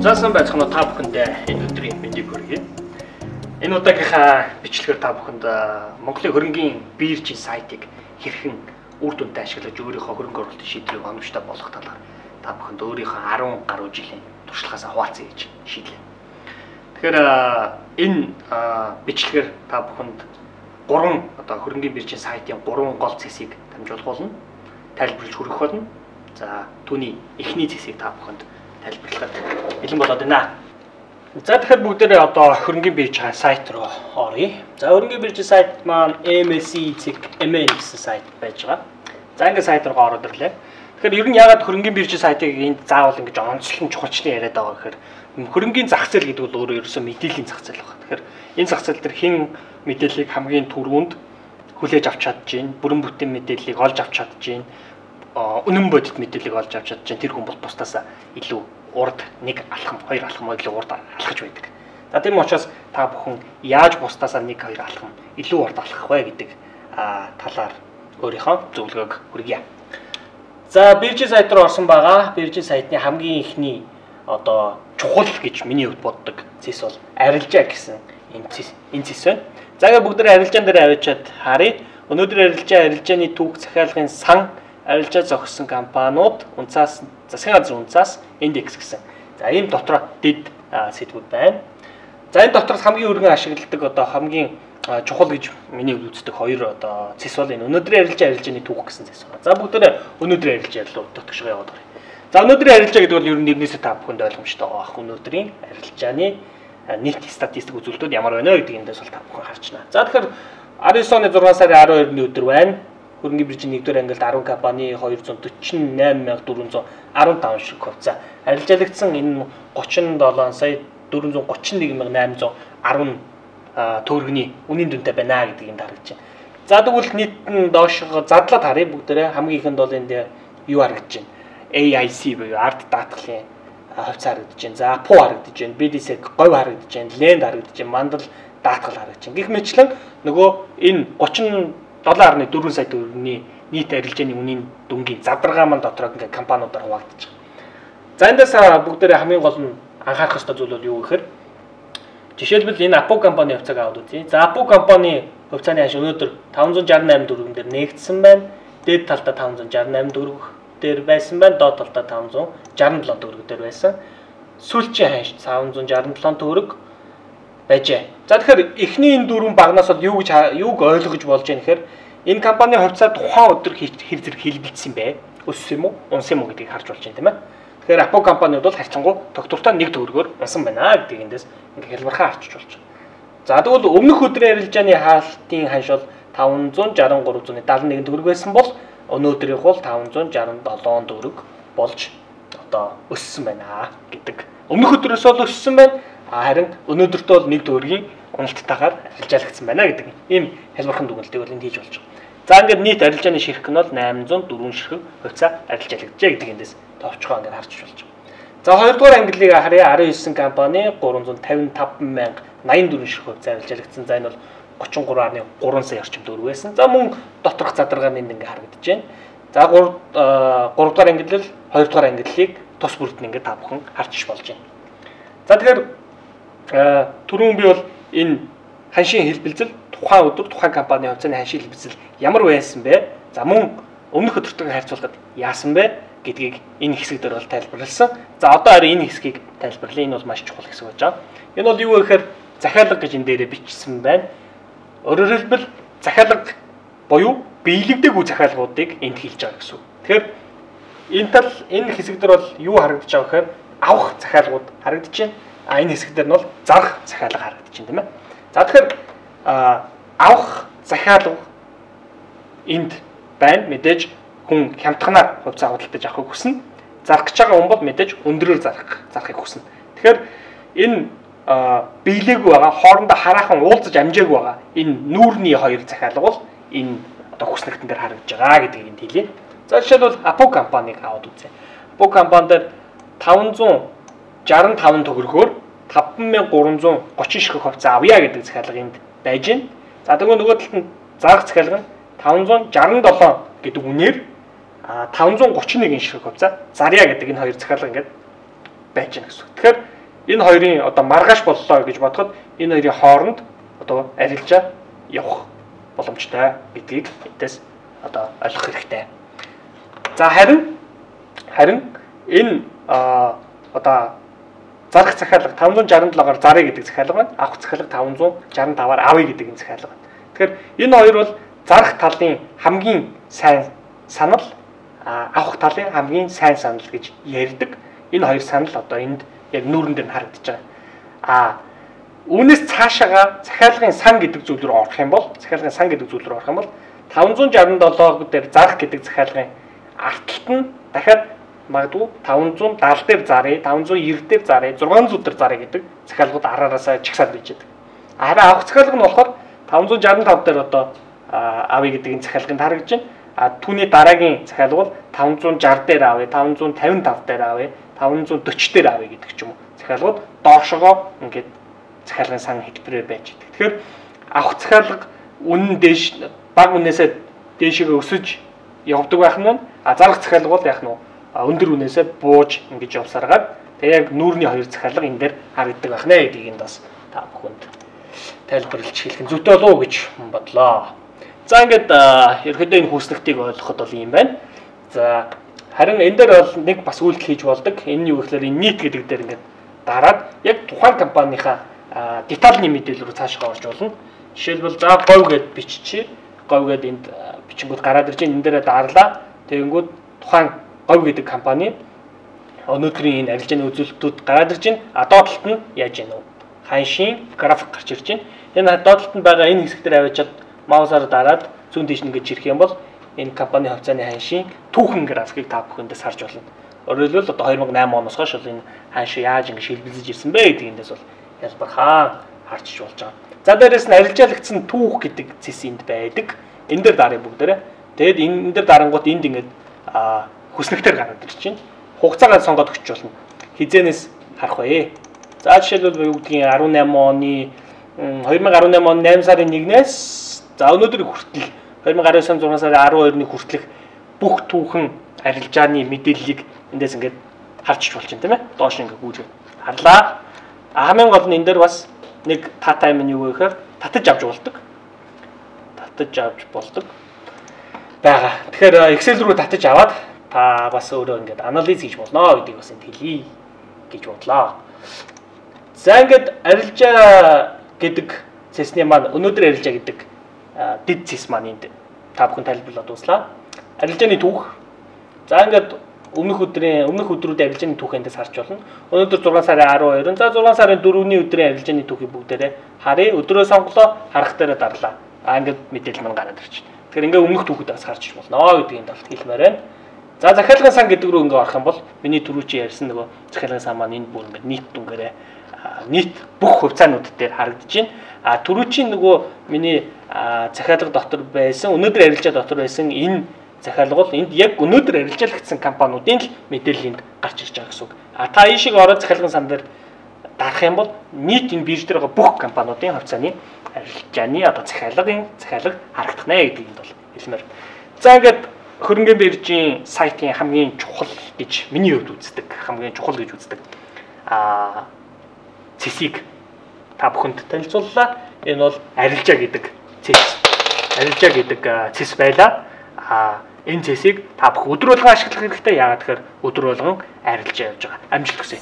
За сайн байцгаана уу, та бүхэндээ энэ өдрийн мэндийг хүргэе. Энэ удаагийнхаа бичлэгээр та бүхэнд Монголын хөрөнгийн биржийн сайтыг хэрхэн үр дүнтэй ашиглаж өөрийнхөө хөрөнгө оруулалтын шийдвэрийг оновчтой болгох талаар та бүхэнд өөрийнхөө 10 гаруй жилийн туршлагаас хуваалцъя гэж шийдлээ. Тэгэхээр энэ бичлэгээр та бүхэнд гурван одоо хөрөнгийн биржийн сайтын гурван гол цэсийг дамжуулах болно, тайлбарлаж хүргэх болно. За түүний эхний цэсийг та бүхэнд тайлбарлахад бэлэн болоод байна. За тэгэхээр бүгдээрээ одоо хөрөнгийн биржийн сайт руу оръё. За хөрөнгийн биржийн сайт маань MSE.mn гэсэн сайт байж байгаа. За ингээд сайт руу ороод ирлээ. Тэгэхээр ер нь яагаад хөрөнгийн биржийн сайтыг энд заавал ингэж онцлон чухалчлан яриад байгаа гэхээр хөрөнгийн зах зээл гэдэг бол өөрөө ерөөсөө мэдээллийн зах зээл байна. Тэгэхээр энэ зах зээл дээр хэн мэдээллийг хамгийн түрүүнд хүлээж авч чадж гин, бүрэн бүтэн мэдээллийг олж авч чадж гин, үнэн бодит мэдээллийг олж авч чадж гин тэр хүн бол бусдаас илүү урд нэг алхам, хоёр алхам илүү урд алхаж байдаг. За тийм учраас та бүхэн яаж бусдаасаа нэг хоёр алхам илүү урд алхах вэ гэдэг талаар өөрийнхөө зөвлөгөөг хүргье. За биржийн сайт руу орсон байгаа. Биржийн сайтны хамгийн эхний одоо чухал гэж миний хувьд боддог цэс бол арилжаа гэсэн энэ цэс байна. За ингээд бүгд арилжаан дээр авчиад харъя. Өнөөдөр арилжааны түүх захиалгын сан, арилжаа зохиосон компаниуд, унцаас засгийн газрын унцаас индекс гэсэн. За ийм дотроо дэд сэдвүүд байна. За энэ дотроос хамгийн өргөн ашигладаг одоо хамгийн чухал гэж миний хувьд үздэг хоёр одоо цэс бол энэ өнөөдрийн арилжааны түүх гэсэн цэс байна. За бүгдээрээ өнөөдрийн арилжаа руу дотгошоо яваад оръё. За өнөөдрийн арилжаа гэдэг бол ер нь нэрнээсээ та бүхэнд ойлгомжтой байгаа. Өнөөдрийн арилжааны нийт статистик үзүүлэлтүүд ямар байна вэ гэдэг эндээс бол та бүхэн харж байна. За тэгэхээр 19 оны 6 сарын 12-ны өдөр байна. Хөрөнгийн биржийн 1-р ангилалд 10 компани 248,415 ширхэг хувьцаа арилжаалагдсан. Энэ 37 сая 431,810 төгрөгийн үнийн дүнтэй байна гэдэг юм харагдаж байна. За тэгвэл нийт нь доошоо задлаад харъя бүгдээрээ. Хамгийн ихэнд бол энд юу харагдаж байна? AIC буюу ард даатгалын хувьцаа харагдаж байна. За АПУ харагдаж байна. BDC говь харагдаж байна. Ленд харагдаж байна. Мандал даатгал харагдаж байна. Гэх мэтчлэн нөгөө энэ 37.4 сая төгрөгийн нийт арилжааны үнийн дүнгийн задаргаа маань дотроо ингээ компаниудаар хуваагдаж байгаа. За эндээс бүгдээрээ хамгийн гол нь анхаарах ёстой зүйл бол юу гэхээр жишээлбэл энэ АПУ компани хувьцааг аваад үзье. За АПУ компани хувьцааны ханш өнөөдөр 568 төгрөгөн дээр нээгдсэн байна. Дээд талдаа 568 төгрөг дээр байсан байна. Доод талдаа 567 төгрөг дээр байсан. Сүүлчийн ханш 567 төгрөг байжээ. За тэгэхээр эхний энэ дөрвөн багнаас бол юу гэж юуг ойлгож болж байна гэхээр энэ компанийн хувьцаа тухайн өдөр хэр зэрэг хэлбэлцсэн бэ? Өссөн юм уу? Унсан юм уу гэдгийг харж болж байна, тийм ээ. Тэгэхээр АПУ компаниуд бол харьцангуй тогтвортой нэг төгрөгөөр унсан байна гэдгийг эндээс ингээ хэлбэрхэн харчиж болж байна. За тэгвэл өмнөх өдрийн арилжааны хаалтын ханш бол 563.71 төгрөг байсан бол өнөөдрийнх бол 567 төгрөг болж одоо өссөн байна гэдэг. Өмнөх өдрөөс бол өссөн байна. Харин өнөөдөртөө бол нэг төгрөгийн уналттайгаар арилжаалагдсан байна гэдэг ийм хэлбэрхэн дүгнэлтийг бол энд хийж болж байгаа. За ингээд нийт арилжааны ширхэг нь бол 804 ширхэг хувьцаа арилжаалагджээ гэдэг эндээс товчхоо ингээд харж болж байгаа. За хоёрдугаар ангиллыг харъя. 19 компани 355,084 ширхэг хувьцаа арилжаалагдсан. За энэ бол 33.3 сая орчим төгрөг байсан. За мөн доторх задаргаа нь энд ингээд харагдаж байна. За 3 дугаар ангиллал 2 дугаар ангиллыг тус бүрд нь ингээд та бүхэн харж болж байна. За тэгэхээр түрүүн би бол энэ ханшийн хэлбэлзэл тухайн өдөр тухайн компанийн хувьцааны ханшийн хэлбэлзэл ямар байсан бэ? За мөн өмнөх өдөртөө харьцуулахад яасан бэ гэдгийг энэ хэсэг дээр бол тайлбарласан. За одоо харин энэ хэсгийг тайлбарлая. Энэ бол маш чухал хэсэг байж байгаа. Энэ бол юу вэ гэхээр захиалга гэж энэ дээрээ бичсэн байна. Өөрөөр хэлбэл захиалга буюу биелэгдээгүй захиалгуудыг энд хэлж байгаа гэсэн үг. Тэгэхээр энэ тал энэ хэсэг дээр бол юу харагдаж байгаа гэхээр авах захиалгууд харагдаж байна. А энэ хэсэг дээр нь бол зарах захиалга харагдаж байна, тийм ээ. За тэгэхээр авах захиалга энд байна. Мэдээж хүн хямдханаар хувьцаа худалдаж авахыг хүснэ. Зарах гэж байгаа хүн бол мэдээж өндрөөр зарахыг хүснэ. Тэгэхээр энэ биелээгүй байгаа, хоорондоо хараахан уулзаж амжаагүй байгаа энэ нүүрний хоёр захиалга бол энэ одоо хүснэгтэн дээр харагдаж байгаа гэдгийг энд хэлье. За жишээлбэл АПУ компанийг аваад үзье. АПУ компани дээр 565 төгрөгөөр 5330 ширхэг хувьцаа авъя гэдэг захиалга энд байж байна. За тэгвэл нөгөө талд нь зарах захиалга нь 567 гэдэг үнээр 531 ширхэг хувьцаа зарья гэдэг энэ хоёр захиалга ингээд байж байна гэсэн үг. Тэгэхээр Энэ хоёрын одоо маргааш боллоо гэж бодоход энэ хоёрын хооронд одоо арилжаа явах боломжтой гэдгийг эндээс одоо ойлгох хэрэгтэй. За харин энэ одоо зарах захиалга 567-аар заръя гэдэг захиалга байна. Авах захиалга 565-аар авъя гэдэг энэ захиалга байна. Тэгэхээр энэ хоёр бол зарах талын хамгийн сайн санал, авах талын хамгийн сайн санал гэж ярьдаг. Энэ хоёр санал одоо энд яг нүүрэн дээр нь харагдаж байгаа. А үүнээс цаашаага захиалгын сан гэдэг зүйл рүү орох юм бол 567 дээр зарах гэдэг захиалгын артталт нь дахиад магадгүй 570 дээр заръя, 590 дээр заръя, 600 дээр заръя гэдэг захиалгууд араараасаа чагсаад байж байдаг. Харин авах захиалга нь болохоор 565 дээр одоо авъя гэдэг энэ захиалганд харагдаж байна. А түүний дараагийн захиалга бол 560 дээр авъя, 555 дээр авъя, 540 дээр авъя гэдэг ч юм уу. Захиалгууд доошогоо ингээд захиалгын сан хэлбэрээр байж байдаг. Тэгэхээр авах захиалга үнэн дээш бага үнээсээ дээшээ өсөж явдаг байх нь. А зарах захиалга бол яах нь вэ? Өндөр үнээсээ бууж ингэж явсаргаад тэгээ яг нүүрний хоёр захиалга энэ дээр харагддаг байх нэ гэдгийг энд бас та бүхэнд тайлбарлаж хэлэх нь зүйтэй болов уу гэж бодлоо. За ингээд ерөөдөө энэ хүснэгтийг ойлгоход бол юм байна. За харин энэ дээр бол нэг бас үйлдэл хийж болдог. Энэ нь юу гэхээр энэ нийт гэдэг дээр ингээд дараад яг тухайн компанийнхаа детальны мэдээлэл рүү цаашгаа орж болно. Жишээлбэл за говь гэд биччихье. Говь гэд энд бичингүүд гараад ирж байна. Энэ дээрээ дарлаа. Тэгэнгүүт тухайн говь гэдэг компани өнөөдрийн энэ арилжааны үзүүлэлтүүд гараад ирж байна. А доод талд нь яаж яах вэ? Ханшийн график гарч ирж байна. Энэ доод талд нь байгаа энэ хэсэг дээр аваачаад маусаар дараад зүүн тийш ингэж ирэх юм бол энэ компани хувьцааны ханшийн түүхэн графикийг та бүхэндээс харж болно. Өөрөөр хэлбэл одоо 2008 оноос хойш бол энэ ханш яаж ингэж шилбэлзэж ирсэн бэ гэдэг эндээс бол ялбархаа харчиж болж байгаа. За дээрээс нь арилжаалагдсан түүх гэдэг цэс энд байдаг. Энэ дээр дарыг бүгдээрээ. Тэгэд энэ дээр дарангуут энд ингэж хүснэгтэр гараад ирж байна. Хугацаагаа сонгоод өгч болно. Хизээнээс харах вэ? За жишээлбэл юу гэдгийг 18 оны 2018 оны 8 сарын 1-ээс за өнөөдөр хүртэл 2019 6 сарын 12-ны хүртэлх бүх түүхэн арилжааны мэдээллийг эндээс ингээд харчиж болж байна, тийм ээ. Доош ингээд гүйж харлаа. Хамгийн гол нь энэ дээр бас нэг таатай юм нь юу вэ гэхээр татаж авч болдог. Татаж авч болдог байгаа. Тэгэхээр Excel рүү татаж аваад та бас өөрөө ингээд анализ хийж болно гэдгийг бас энд хэлье гэж бодлоо. За ингээд арилжаа гэдэг цэсний маань өнөөдөр арилжаа гэдэг дэд цэс маань энд та бүхэн тайлбарлаад дуслаа. Арилжааны түүх. За ингээд өмнөх өдрүүдийн арилжааны түүх эндээс харж болно. Өнөөдөр 6 сарын 12, за 6 сарын 4-ний өдрийн арилжааны түүхийг бүгдээрээ харъя. Өдрөө сонголоо, харах дээрээ дарлаа. А ингээд мэдээлэл маань гараад ирж байна. Тэгэхээр ингээд өмнөх түүхүүд бас харж болно гэдгийг энд бол хэлмээр байна. За захиалгын сан гэдэг рүү ингээ орох юм бол миний түрүүчийн ярьсан нөгөө захиалгын сан маань энд бүр ингээд нийт дүнгээрээ нийт бүх хувьцаанууд дээр харагдаж байна. А түрүүчийн нөгөө миний захиалга дотор байсан, өнөөдөр арилжаа дотор байсан энэ захиалга бол энд яг өнөөдөр арилжаалагдсан компаниудын л мэдээлэл энд гарч ирж байгаа гэсэн үг. А та ийшээ ороод захиалгын сан дээр дарах юм бол нийт энэ бирж дээр байгаа бүх компаниудын хувьцааны арилжааны одоо захиалгын захиалга харагдах нэ гэдгийг энд бол хэлмээр. За ингээд хөрөнгөний биржийн сайтын хамгийн чухал гэж миний хувьд үздэг, хамгийн чухал гэж үздэг цэсийг та бүхэнд танилцууллаа. Энэ бол арилжаа гэдэг цэс. Арилжаа гэдэг цэс байлаа. Энэ цэсийг та бүхэн өдөр болгон ашиглах хэрэгтэй. Яагаад гэхээр өдөр болгон арилжаа явж байгаа. Амжилт хүсье.